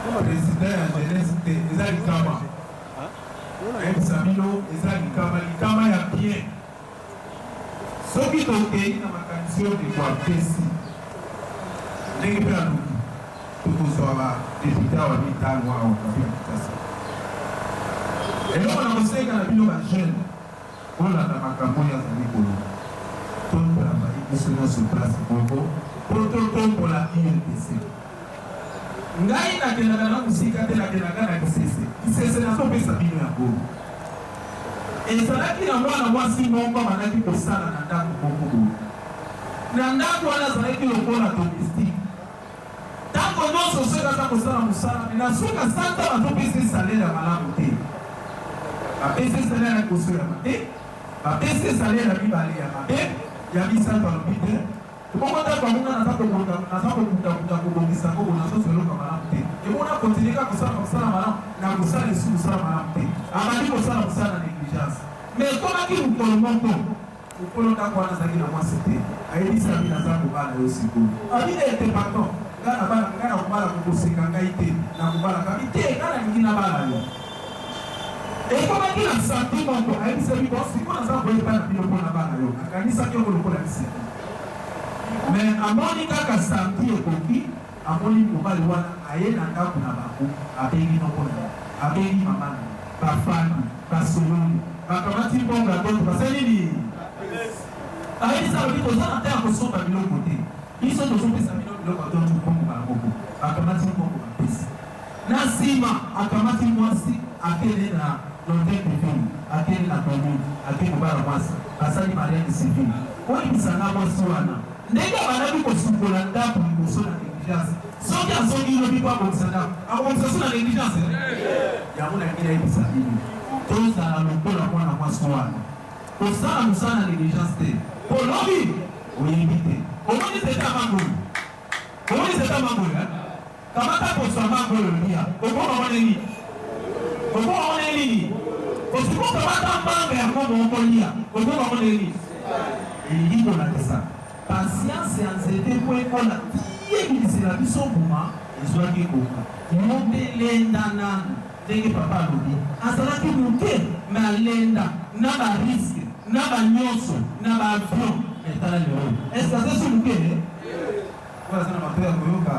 Président ya jeunesse te, eza likama. Nayebisa bino, eza likama, likama ya bien. Soki tokei na makanisi oyo ndeko apesi, ndenge mpe alobi, tokozwa ba député awa mitano awa na ville ya Kinshasa. Eloko na kosenga na bino ba jeune, bolanda makambo oyo azali koloba. Totravaille biso nyonso place moko mpo totombola UNTC. Ngai nakendaka na mosika te, nakendaka na Kisese. Kisese nazopesa bino yango. Ezalaki na mwana mwasi moko abandaki kosala na ndako moko boye. Na ndako wana azalaki lokola domestique. Ntango nyonso soki aza kosala mosala, mais na suka sanza bazopesa salaire ya malamu te. Bapesi salaire ya liboso ya mabe, bapesi salaire ya mibale ya mabe, ya misato alobi te. Ebongo ndako yango nga naza kobunda, naza kobundabunda kobongisa yango boye, nazozwa eloko ya malamu te. Ebongo na continue kaka kosala mosala malamu, nakosala lisusu mosala malamu te. Abandi kosala mosala na negligence. Mais ekomaki mokolo moko, mokolo ndako wana azalaki na mwasi te, ayebisi abi naza kobala yo sikoyo. Abi ete pardon, nga na bala, nga nakobala kokoseka ngai te, nakobalaka. Abi te, nga nalingi nabala yo. Ekomaki na samedi moko, ayebisaki bon sikoyo naza koya epai na bino mpo nabala yo. Akanisaki yango lokola liseki. Mais amoni kaka samedi ekoki, amoni mobali wana aye na ndako na bango, abengi noko na ye, abengi mama na ye, bafandi, basololi, bakamati mbongo ya dote, basali nini? Ayebisi alobi toza na temps ya kosomba biloko te, biso tozopesa bino biloko ya dote, mbongo mbala moko. Bakamati mbongo bapesi. Na nsima akamati mwasi akende na l'hotel de ville, akende na commune, ake kobala mwasi, basali mariage civil. Oyebisa nga mwasi wana ndenge abandaki kosukola ndako liboso na negligence, soki azongi lobi mpo abongisa ndako, akobongisa so na negligence? Yango nalingi nayebisa bino, tozala lokola mwana mwasi wana, kosala mosala na negligence te, mpo lobi oyebi te. Omoni nzete ya mango oyo, omoni nzete ya mango oyo, Kamata poso ya mango oyo lia, okoma ngo ndenge nini? Okoma ngo ndenge nini? Osiko kamata manga yango moko lia, okoma ngo ndenge nini? Elingi kolakisa patience ya nzete mpo ekola ti ebimisela biso mbuma ezwaki ngonga. Yo mpe lenda nanu ndenge papa alobi, azalaki moke mais alenda na ba risques na ba nionso na ba avions mais tala lelo oyo est ce que aza su moke? Oyo aza na matoyi ya koyoka.